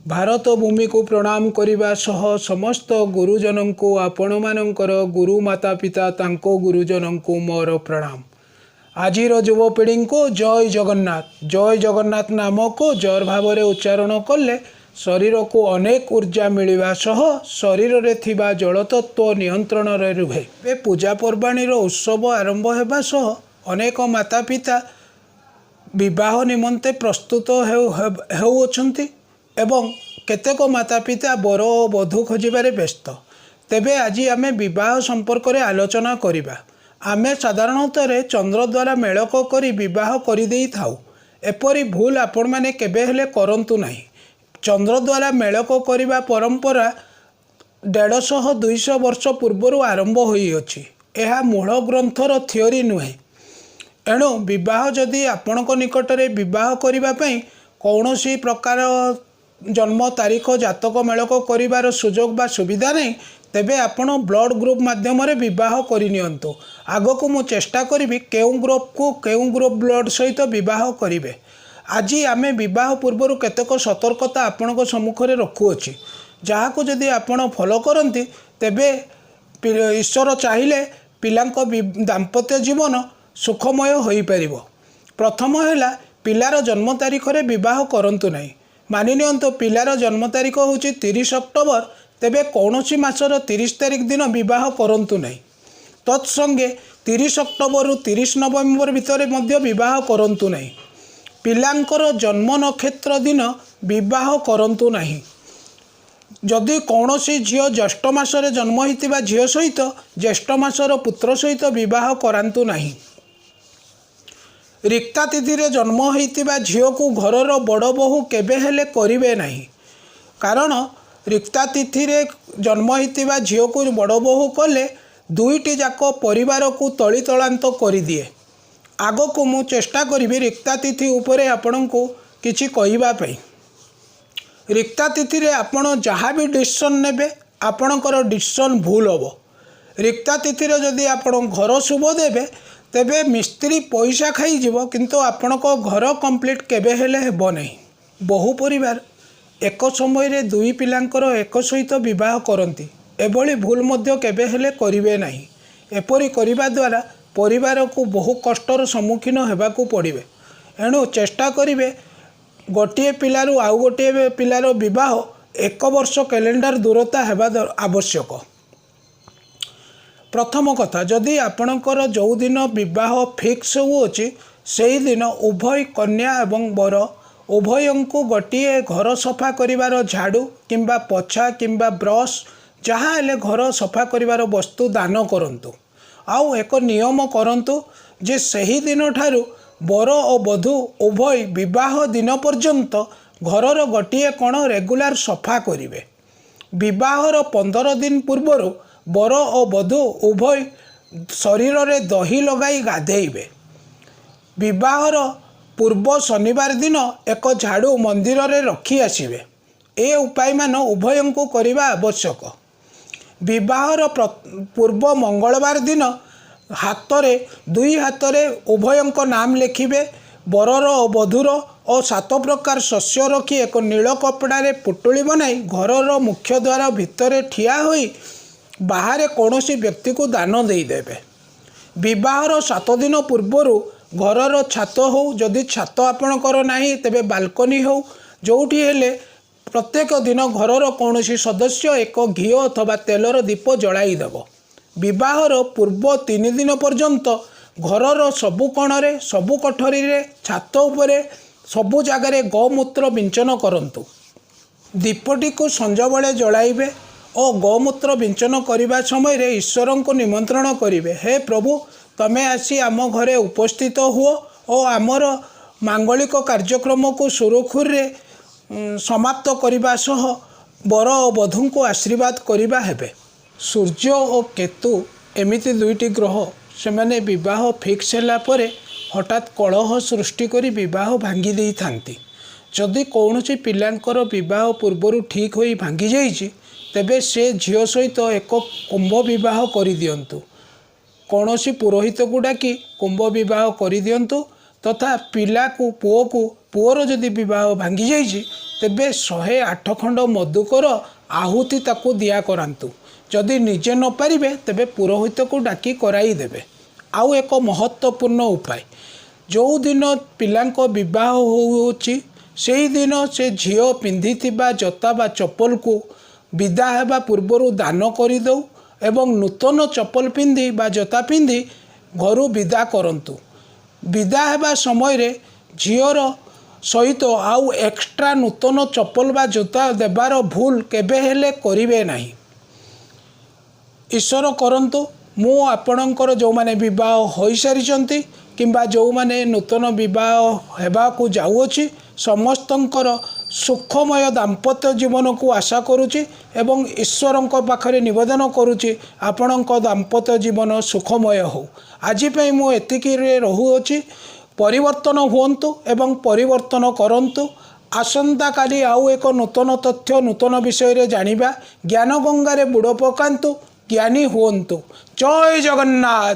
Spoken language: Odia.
ଭାରତ ଭୂମିକୁ ପ୍ରଣାମ କରିବା ସହ ସମସ୍ତ ଗୁରୁଜନଙ୍କୁ, ଆପଣମାନଙ୍କର ଗୁରୁ ମାତା ପିତା, ତାଙ୍କ ଗୁରୁଜନଙ୍କୁ ମୋର ପ୍ରଣାମ। ଆଜିର ଯୁବପିଢ଼ିଙ୍କୁ ଜୟ ଜଗନ୍ନାଥ। ଜୟ ଜଗନ୍ନାଥ ନାମକୁ ଜୋର ଭାବରେ ଉଚ୍ଚାରଣ କଲେ ଶରୀରକୁ ଅନେକ ଉର୍ଜା ମିଳିବା ସହ ଶରୀରରେ ଥିବା ଜଳତତ୍ତ୍ୱ ନିୟନ୍ତ୍ରଣରେ ରୁହେ। ଏବେ ପୂଜା ପର୍ବାଣୀର ଉତ୍ସବ ଆରମ୍ଭ ହେବା ସହ ଅନେକ ମାତା ପିତା ବିବାହ ନିମନ୍ତେ ପ୍ରସ୍ତୁତ ହେଉଅଛନ୍ତି ଏବଂ କେତେକ ମାତା ପିତା ବର ଓ ବଧୂ ଖୋଜିବାରେ ବ୍ୟସ୍ତ। ତେବେ ଆଜି ଆମେ ବିବାହ ସମ୍ପର୍କରେ ଆଲୋଚନା କରିବା। ଆମେ ସାଧାରଣତରେ ଚନ୍ଦ୍ର ଦ୍ୱାରା ମେଳକ କରି ବିବାହ କରିଦେଇଥାଉ। ଏପରି ଭୁଲ ଆପଣମାନେ କେବେ ହେଲେ କରନ୍ତୁ ନାହିଁ। ଚନ୍ଦ୍ର ଦ୍ୱାରା ମେଳକ କରିବା ପରମ୍ପରା 150 200 ବର୍ଷ ପୂର୍ବରୁ ଆରମ୍ଭ ହୋଇଅଛି। ଏହା ମୂଳ ଗ୍ରନ୍ଥର ଥିଓରି ନୁହେଁ। ଏଣୁ ବିବାହ ଯଦି ଆପଣଙ୍କ ନିକଟରେ ବିବାହ କରିବା ପାଇଁ କୌଣସି ପ୍ରକାର ଜନ୍ମ ତାରିଖ, ଜାତକ ମେଳକ କରିବାର ସୁଯୋଗ ବା ସୁବିଧା ନାହିଁ, ତେବେ ଆପଣ ବ୍ଲଡ଼ ଗ୍ରୁପ୍ ମାଧ୍ୟମରେ ବିବାହ କରିନିଅନ୍ତୁ। ଆଗକୁ ମୁଁ ଚେଷ୍ଟା କରିବି କେଉଁ ଗ୍ରୁପକୁ କେଉଁ ଗ୍ରୁପ୍ ବ୍ଲଡ଼ ସହିତ ବିବାହ କରିବେ। ଆଜି ଆମେ ବିବାହ ପୂର୍ବରୁ କେତେକ ସତର୍କତା ଆପଣଙ୍କ ସମ୍ମୁଖରେ ରଖୁଅଛି, ଯାହାକୁ ଯଦି ଆପଣ ଫଲୋ କରନ୍ତି, ତେବେ ଈଶ୍ୱର ଚାହିଁଲେ ପିଲାଙ୍କ ଦାମ୍ପତ୍ୟ ଜୀବନ ସୁଖମୟ ହୋଇପାରିବ। ପ୍ରଥମ ହେଲା, ପିଲାର ଜନ୍ମ ତାରିଖରେ ବିବାହ କରନ୍ତୁ ନାହିଁ। ମାନି ନିଅନ୍ତୁ, ପିଲାର ଜନ୍ମ ତାରିଖ ହେଉଛି 30 ଅକ୍ଟୋବର, ତେବେ କୌଣସି ମାସର 30 ତାରିଖ ଦିନ ବିବାହ କରନ୍ତୁ ନାହିଁ। ତତ୍ସଙ୍ଗେ 30 ଅକ୍ଟୋବରରୁ 30 ନଭେମ୍ବର ଭିତରେ ମଧ୍ୟ ବିବାହ କରନ୍ତୁ ନାହିଁ। ପିଲାଙ୍କର ଜନ୍ମ ନକ୍ଷତ୍ର ଦିନ ବିବାହ କରନ୍ତୁ ନାହିଁ। ଯଦି କୌଣସି ଝିଅ ଜ୍ୟେଷ୍ଠ ମାସରେ ଜନ୍ମ ହୋଇଥିବା ଝିଅ ସହିତ ଜ୍ୟେଷ୍ଠ ମାସର ପୁତ୍ର ସହିତ ବିବାହ କରାନ୍ତୁ ନାହିଁ। ରିକ୍ତା ତିଥିରେ ଜନ୍ମ ହୋଇଥିବା ଝିଅକୁ ଘରର ବଡ଼ ବୋହୂ କେବେ ହେଲେ କରିବେ ନାହିଁ। କାରଣ ରିକ୍ତା ତିଥିରେ ଜନ୍ମ ହୋଇଥିବା ଝିଅକୁ ବଡ଼ ବୋହୂ କଲେ ଦୁଇଟି ଯାକ ପରିବାରକୁ ତଳିତଳାନ୍ତ କରିଦିଏ। ଆଗକୁ ମୁଁ ଚେଷ୍ଟା କରିବି ରିକ୍ତା ତିଥି ଉପରେ ଆପଣଙ୍କୁ କିଛି କହିବା ପାଇଁ। ରିକ୍ତା ତିଥିରେ ଆପଣ ଯାହା ବି ଡିସିସନ୍ ନେବେ, ଆପଣଙ୍କର ଡିସିସନ୍ ଭୁଲ ହେବ। ରିକ୍ତା ତିଥିରେ ଯଦି ଆପଣ ଘର ଶୁଭ ଦେବେ, ତେବେ ମିସ୍ତ୍ରୀ ପଇସା ଖାଇଯିବ, କିନ୍ତୁ ଆପଣଙ୍କ ଘର କମ୍ପ୍ଲିଟ୍ କେବେ ହେଲେ ହେବ ନାହିଁ। ବହୁ ପରିବାର ଏକ ସମୟରେ ଦୁଇ ପିଲାଙ୍କର ଏକ ସହିତ ବିବାହ କରନ୍ତି। ଏଭଳି ଭୁଲ ମଧ୍ୟ କେବେ ହେଲେ କରିବେ ନାହିଁ। ଏପରି କରିବା ଦ୍ୱାରା ପରିବାରକୁ ବହୁ କଷ୍ଟର ସମ୍ମୁଖୀନ ହେବାକୁ ପଡ଼ିବେ। ଏଣୁ ଚେଷ୍ଟା କରିବେ ଗୋଟିଏ ପିଲାରୁ ଆଉ ଗୋଟିଏ ପିଲାର ବିବାହ ଏକ ବର୍ଷ କ୍ୟାଲେଣ୍ଡର ଦୂରତା ହେବା ଆବଶ୍ୟକ। ପ୍ରଥମ କଥା, ଯଦି ଆପଣଙ୍କର ଯେଉଁଦିନ ବିବାହ ଫିକ୍ସ ହେଉଅଛି, ସେଇଦିନ ଉଭୟ କନ୍ୟା ଏବଂ ବର ଉଭୟଙ୍କୁ ଗୋଟିଏ ଘର ସଫା କରିବାର ଝାଡ଼ୁ କିମ୍ବା ପୋଛା କିମ୍ବା ବ୍ରସ୍, ଯାହା ହେଲେ ଘର ସଫା କରିବାର ବସ୍ତୁ ଦାନ କରନ୍ତୁ। ଆଉ ଏକ ନିୟମ କରନ୍ତୁ ଯେ ସେହି ଦିନଠାରୁ ବର ଓ ବଧୂ ଉଭୟ ବିବାହ ଦିନ ପର୍ଯ୍ୟନ୍ତ ଘରର ଗୋଟିଏ କୋଣ ରେଗୁଲାର ସଫା କରିବେ। ବିବାହର 15 ଦିନ ପୂର୍ବରୁ ବର ଓ ବଧୂ ଉଭୟ ଶରୀରରେ ଦହି ଲଗାଇ ଗାଧେଇବେ। ବିବାହର ପୂର୍ବ ଶନିବାର ଦିନ ଏକ ଝାଡ଼ୁ ମନ୍ଦିରରେ ରଖି ଆସିବେ। ଏ ଉପାୟମାନ ଉଭୟଙ୍କୁ କରିବା ଆବଶ୍ୟକ। ବିବାହର ପୂର୍ବ ମଙ୍ଗଳବାର ଦିନ ହାତରେ, ଦୁଇ ହାତରେ ଉଭୟଙ୍କ ନାମ ଲେଖିବେ, ବରର ଓ ବଧୂର, ଓ ସାତ ପ୍ରକାର ଶସ୍ୟ ରଖି ଏକ ନୀଳ କପଡ଼ାରେ ପୁଟୁଳି ବନାଇ ଘରର ମୁଖ୍ୟ ଦ୍ୱାର ଭିତରେ ଠିଆ ହୋଇ ବାହାରେ କୌଣସି ବ୍ୟକ୍ତିକୁ ଦାନ ଦେଇଦେବେ। ବିବାହର 7 ଦିନ ପୂର୍ବରୁ ଘରର ଛାତ ହେଉ, ଯଦି ଛାତ ଆପଣଙ୍କର ନାହିଁ ତେବେ ବାଲକୋନି ହେଉ, ଯେଉଁଠି ହେଲେ ପ୍ରତ୍ୟେକ ଦିନ ଘରର କୌଣସି ସଦସ୍ୟ ଏକ ଘିଅ ଅଥବା ତେଲର ଦୀପ ଜଳାଇ ଦେବ। ବିବାହର ପୂର୍ବ 3 ଦିନ ପର୍ଯ୍ୟନ୍ତ ଘରର ସବୁ କୋଣରେ, ସବୁ କୋଠରୀରେ, ଛାତ ଉପରେ, ସବୁ ଜାଗାରେ ଗୋମୂତ୍ର ବିଞ୍ଚନ କରନ୍ତୁ। ଦୀପଟିକୁ ସଞ୍ଜବେଳେ ଜଳାଇବେ ଓ ଗୋମୂତ୍ର ବିଞ୍ଚନ କରିବା ସମୟରେ ଈଶ୍ୱରଙ୍କୁ ନିମନ୍ତ୍ରଣ କରିବେ, "ହେ ପ୍ରଭୁ, ତମେ ଆସି ଆମ ଘରେ ଉପସ୍ଥିତ ହୁଅ ଓ ଆମର ମାଙ୍ଗଳିକ କାର୍ଯ୍ୟକ୍ରମକୁ ସୁରୁଖୁରୁରେ ସମାପ୍ତ କରିବା ସହ ବର ଓ ବଧୂଙ୍କୁ ଆଶୀର୍ବାଦ କରିବା ହେବେ।" ସୂର୍ଯ୍ୟ ଓ କେତୁ ଏମିତି ଦୁଇଟି ଗ୍ରହ, ସେମାନେ ବିବାହ ଫିକ୍ସ ହେଲା ପରେ ହଠାତ୍ କଳହ ସୃଷ୍ଟି କରି ବିବାହ ଭାଙ୍ଗି ଦେଇଥାନ୍ତି। ଯଦି କୌଣସି ପିଲାଙ୍କର ବିବାହ ପୂର୍ବରୁ ଠିକ୍ ହୋଇ ଭାଙ୍ଗି ଯାଇଛି, ତେବେ ସେ ଝିଅ ସହିତ ଏକ କୁମ୍ଭ ବିବାହ କରିଦିଅନ୍ତୁ। କୌଣସି ପୁରୋହିତକୁ ଡାକି କୁମ୍ଭ ବିବାହ କରିଦିଅନ୍ତୁ। ତଥା ପିଲାକୁ, ପୁଅକୁ, ପୁଅର ଯଦି ବିବାହ ଭାଙ୍ଗି ଯାଇଛି, ତେବେ 108 ଖଣ୍ଡ ମଧୁକର ଆହୁତି ତାକୁ ଦିଆ କରାନ୍ତୁ। ଯଦି ନିଜେ ନ ପାରିବେ, ତେବେ ପୁରୋହିତକୁ ଡାକି କରାଇ ଦେବେ। ଆଉ ଏକ ମହତ୍ତ୍ୱପୂର୍ଣ୍ଣ ଉପାୟ, ଯେଉଁଦିନ ପିଲାଙ୍କ ବିବାହ ହେଉଅଛି, ସେଇଦିନ ସେ ଝିଅ ପିନ୍ଧିଥିବା ଜୋତା ବା ଚପଲକୁ ବିଦା ହେବା ପୂର୍ବରୁ ଦାନ କରିଦେଉ ଏବଂ ନୂତନ ଚପଲ ପିନ୍ଧି ବା ଜୋତା ପିନ୍ଧି ଘରୁ ବିଦା କରନ୍ତୁ। ବିଦା ହେବା ସମୟରେ ଝିଅର ସହିତ ଆଉ ଏକ୍ସଟ୍ରା ନୂତନ ଚପଲ ବା ଜୋତା ଦେବାର ଭୁଲ କେବେ ହେଲେ କରିବେ ନାହିଁ। ଈଶ୍ୱର କରନ୍ତୁ, ମୁଁ ଆପଣଙ୍କର ଯେଉଁମାନେ ବିବାହ ହୋଇସାରିଛନ୍ତି କିମ୍ବା ଯେଉଁମାନେ ନୂତନ ବିବାହ ହେବାକୁ ଯାଉଅଛି, ସମସ୍ତଙ୍କର ସୁଖମୟ ଦାମ୍ପତ୍ୟ ଜୀବନକୁ ଆଶା କରୁଛି ଏବଂ ଈଶ୍ୱରଙ୍କ ପାଖରେ ନିବେଦନ କରୁଛି, ଆପଣଙ୍କ ଦାମ୍ପତ୍ୟ ଜୀବନ ସୁଖମୟ ହେଉ। ଆଜି ପାଇଁ ମୁଁ ଏତିକିରେ ରହୁଅଛି। ପରିବର୍ତ୍ତନ ହୁଅନ୍ତୁ ଏବଂ ପରିବର୍ତ୍ତନ କରନ୍ତୁ। ଆସନ୍ତାକାଲି ଆଉ ଏକ ନୂତନ ତଥ୍ୟ, ନୂତନ ବିଷୟରେ ଜାଣିବା। ଜ୍ଞାନ ଗଙ୍ଗାରେ ବୁଡ଼ ପକାନ୍ତୁ, ଜ୍ଞାନୀ ହୁଅନ୍ତୁ। ଜୟ ଜଗନ୍ନାଥ।